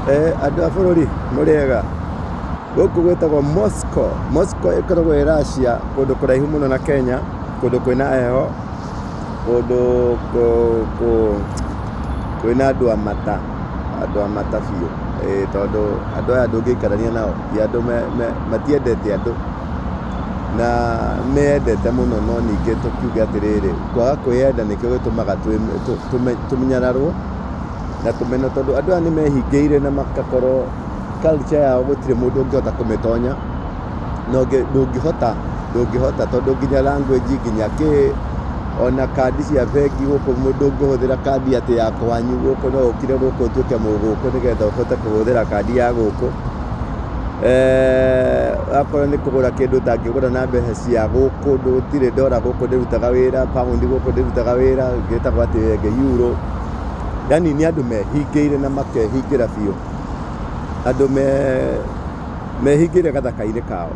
Andũ a bũrũri mũrĩega? Gũkũ gwĩtagwo Moscow. Moscow ĩkoragwo ĩ Russia kũndũ kũraihu mũno na Kenya, kũndũ kwĩna heho, kũndũ kwĩna andũ a mata, andũ a mata biũ, ĩĩ tondũ andũ aya ndũngĩikarania nao, ti andũ matiendete andũ, na meyendete mũno no ningĩ tũkiuge atĩrĩrĩ, kwaga kwĩyenda nĩkĩo gĩtũmaga tũnyararwo na tũmenwo tondũ andũ aya nĩ mehingĩire na magakorwo culture yao gũtirĩ mũndũ ũngĩhota kũmĩtonya, na ndũngĩhota ndũngĩhota tondũ nginya language nginya kĩ, ona kandi cia bengi gũkũ ndũngĩhũthĩra kandi atĩ ya kwanyu gũkũ no ũkire gũkũ ũtuĩke mũgũkũ nĩgetha ũhote kũhũthĩra kandi ya gũkũ. Akorwo nĩ kũgũra kĩndũ ũtangĩgũra na mbeca cia gũkũ, gũtirĩ ndora gũkũ ndĩrutaga wĩra, pound gũkũ ndĩrutaga wĩra, ĩtagwo atĩa ĩngĩ euro. Yani nĩ andũ mehingĩire na makehingĩra biũ, andũ mehingĩire gathaka-inĩ kao.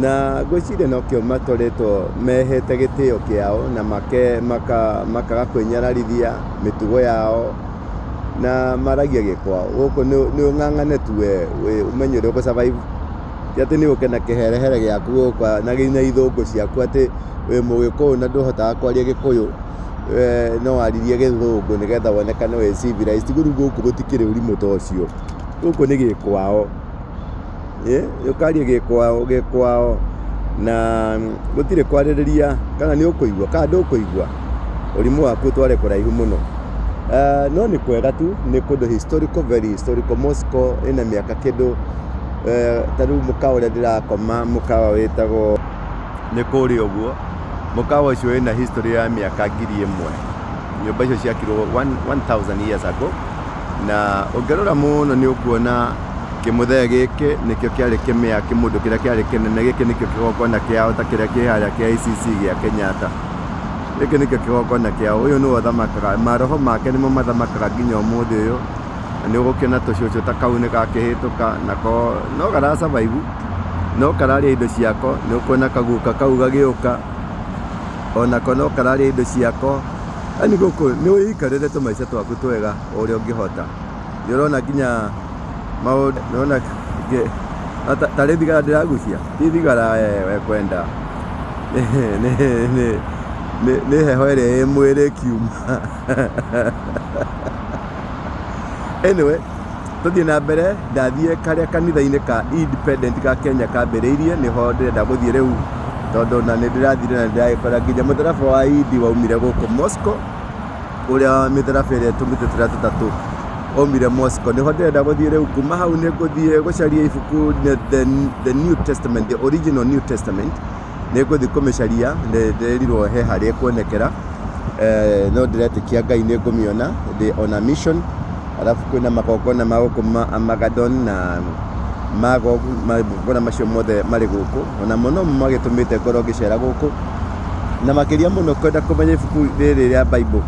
Na ngwĩciria nokĩo matũrĩtwo mehete gĩtĩo kĩao na makaga kwĩnyararithia mĩtugo yao na maragia gĩkwao. Gũkũ nĩ ũng'ang'ane tu we ũmenye ũrĩa ũgũ survive, ti atĩ nĩ ũke na kĩherehere gĩaku gũkũ na nginya ithũngũ ciaku atĩ wĩ mũgĩkũyũ na ndũhotaga kwaria gĩkũyũ, no waririe gĩthũngũ nĩgetha wonekane wĩ civilized. Rĩu gũkũ gũtikĩrĩ ũrimũ ta ũcio, gũkũ nĩ gĩkwao, ũkaria gĩkwao gĩkwao na gũtirĩ kwarĩrĩria kana nĩ ũkũigua kana ndũkũigua, ũrimũ waku ũtware kũraihu mũno. No nĩ kwega tu, nĩ kũndũ historical, very historical. Moscow ĩna mĩaka kĩndũ ta rĩu mũkawa ũrĩa ndĩrakoma mũkawa wĩtagwo nĩ kũrĩa ũguo, mũkawa ũcio wĩna history ya mĩaka 1000. Nyũmba icio ciakirwo 1000 years ago, na ũngĩrora mũno nĩ ũkuona kĩmũthee gĩkĩ nĩkĩo kĩarĩ kĩmĩa kĩmũndũ kĩrĩa kĩarĩ kĩnene, gĩkĩ nĩkĩo kĩgongona kĩao ta kĩrĩa kĩ harĩa KICC gĩa Kenyatta. Gĩkĩ nĩkĩo kĩgongona kĩao, ũyũ nĩwe ũthamakaga, maroho make nĩmo mathamakaga nginya ũmũthĩ ũyũ, na nĩ ũgũkĩona tũcũcũ ta kau nĩ gakĩhĩtũka nako no gara survive, no kararĩa indo ciako, nĩ ũkuona kaguka kau gagĩũka, onako no kararĩa indo ciako, yani gũkũ nĩ wĩikarĩre tũmaica twaku twega o ũrĩa ũngĩhota. Nĩ ũrona nginya maũndũ, nĩ ũrona tarĩ thigara ndĩragucia, ti thigara we kwenda, nĩ heho ĩrĩa ĩ mwĩrĩ ĩkiuma. Anyway, tũthiĩ na mbere, ndathiĩ karĩa kanitha-inĩ ka Independent ka Kenya kambĩrĩirie, nĩho ndĩrenda gũthiĩ rĩu, tondũ ona nĩ ndĩrathire na nĩndĩragĩkora nginya mũtharaba wa Idi waumire gũkũ Moscow, ũrĩa mĩtharaba ĩrĩa tũmĩtĩ tũrĩa tũtatũ waumire Moscow, nĩho ndĩrenda gũthiĩ rĩu. Kuma hau nĩ ngũthiĩ gũcaria ibuku the New Testament, the original New Testament, nĩ ngũthiĩ kũmĩcaria, ndĩrerirwo he harĩa ĩkuonekera, no ndĩretĩkia Ngai nĩ ngũmĩona, ndĩ on a mission. Arabu kwĩna magongona ma gũkũ ma Armageddon na Magog, magongona macio mothe marĩ gũkũ, ona mo nomo magĩtũmĩte ngorwo ngĩcera gũkũ, na makĩria mũno kwenda kũmenya ibuku rĩrĩ rĩa Bible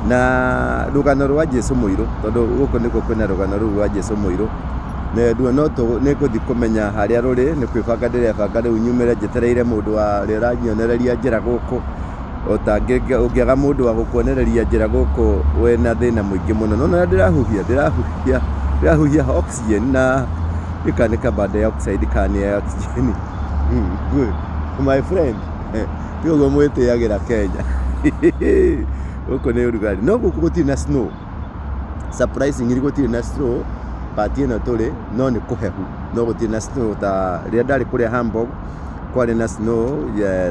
na rũgano rwa Jesũ mũirũ, tondũ gũkũ nĩkuo kwĩna rũgano rũu rwa Jesũ mũirũ. No nĩ ngũthiĩ kũmenya harĩa rũrĩ, nĩ kwĩbanga ndĩrebanga rĩu nyumĩre njetereire mũndũ ũrĩa ũranyonereria njĩra gũkũ. Ũngĩaga mũndũ wa gũkuonereria njĩra gũkũ wĩna thĩna mũingĩ mũno. No ũrĩa ndĩrahuhia, ndĩrahuhia ndĩrahuhia oxygen na ndiũĩ kana nĩ carbon dioxide kana nĩ oxygen. My friend, ti ũguo mwĩtĩagĩra Kenya. Gũkũ nĩ ũrugarĩ. No gũkũ gũtirĩ na snow. Surprisingly gũtirĩ na snow part ĩno tũrĩ, no nĩ kũhehu. No gũtirĩ na snow ta rĩrĩa ndarĩ kũrĩa Hamburg, kwarĩ na snow,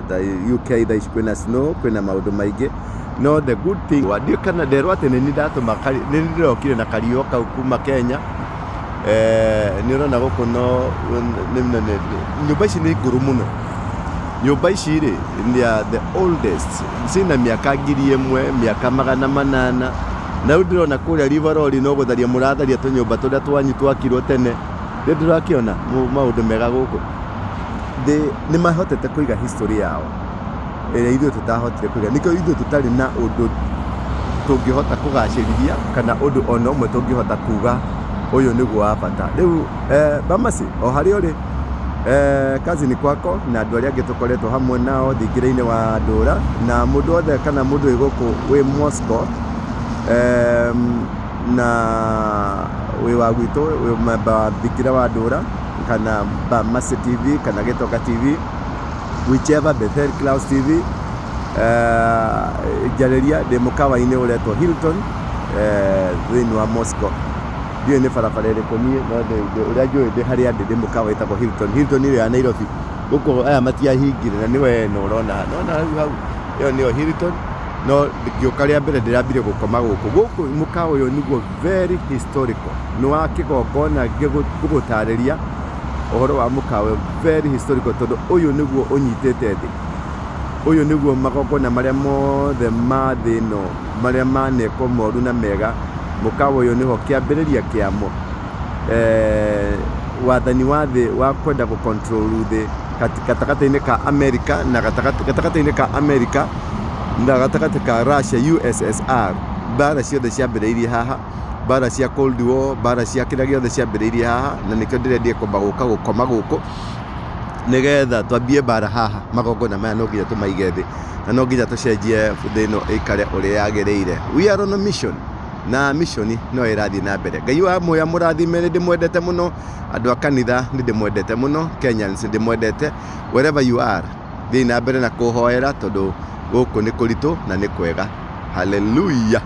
ta UK thaa ici kwĩna snow, kwĩna maũndũ maingĩ. No the good thing, ndiũĩ kana nderwo atĩ nĩniĩ ndatũma, nĩniĩ ndĩrokire na kariũa kau kuma Kenya. Nĩ ũrona gũkũ no nyũmba ici nĩ ngũrũ mũno. Nyũmba ici rĩ, they are the oldest, ciĩna mĩaka 1000, mĩaka 800. Na rĩu ndĩrona kũrĩa Rivaroli no gũtharia mũratharia tũnyũmba tũrĩa twanyu twakirwo tene. Nĩ ndĩrakĩona maũndũ mega gũkũ. Nĩ mahotete kũiga history yao ĩrĩa ithuĩ tũtahotire kũiga. Nĩkĩo ithuĩ tũtarĩ na ũndũ tũngĩhota kũgacĩrithia kana ũndũ ona ũmwe tũngĩhota kuga ũyũ nĩguo wa bata. Rĩu Bamasi, o harĩa ũrĩ, kazi ni kwako na andũ arĩa angĩ tũkoretwo hamwe nao thingira-inĩ wa ndũra na mũndũ wothe kana mũndũ wĩ gũkũ wĩ Moscow na wĩ wa gwitũ, wĩ member wa Thingira wa Ndũra kana Mercy TV kana Gĩtonga TV, whichever, Bethel Clouds TV, njarĩria ndĩ mũkawa-inĩ ũretwo Hilton thĩinĩ wa Moscow. Ndiũĩ nĩ barabara ĩrĩkũ niĩ, no ũrĩa njũĩ ndĩ harĩa ndĩ, ndĩ mũkawa wĩtagwo Hilton. Hilton ĩrĩa ya Nairobi. Gũkũ aya matiahingire na nĩwe ĩno ũrona haha. Nĩwona hau hau? Ĩyo nĩyo Hilton. No ngĩũka rĩa mbere ndĩrambire gũkoma gũkũ. Gũkũ mũkawa ũyũ nĩguo very historical. Nĩ wa kĩgongona ngĩgũtarĩria ũhoro wa mũkawa ũyũ, very historical tondũ ũyũ nĩguo ũnyitĩte thĩ. Ũyũ nĩguo magongona marĩa mothe ma thĩ ĩno marĩa manekwo moru na mega, mũkawa ũyũ nĩho kĩambĩrĩria kĩamo. Wathani wa thĩ wa kwenda gũ control thĩ gatagatĩ-inĩ ka America na gatagatĩ-inĩ ka America na gatagatĩ ka Russia, USSR. Mbara ciothe ciambĩrĩirie haha, mbara cia Cold War, mbara cia kĩrĩa gĩothe ciambĩrĩirie haha, na nĩkĩo ndĩrendire kwamba gũka gũkoma gũkũ nĩgetha twambie mbara haha. Magongona maya no nginya tũmaige thĩ na no nginya tũcenjie thĩ ĩno ĩikare ũrĩa yagĩrĩire. We are on a mission na mission no ĩrathiĩ na mbere. Ngai wa muoyo amũrathime, nĩ ndĩmwendete mũno. Andũ a kanitha nĩ ndĩmwendete mũno, Kenyans nĩ ndĩmwendete, wherever you are, thiĩi na mbere na kũhoera tondũ gũkũ nĩ kũritũ na nĩ kwega. Hallelujah.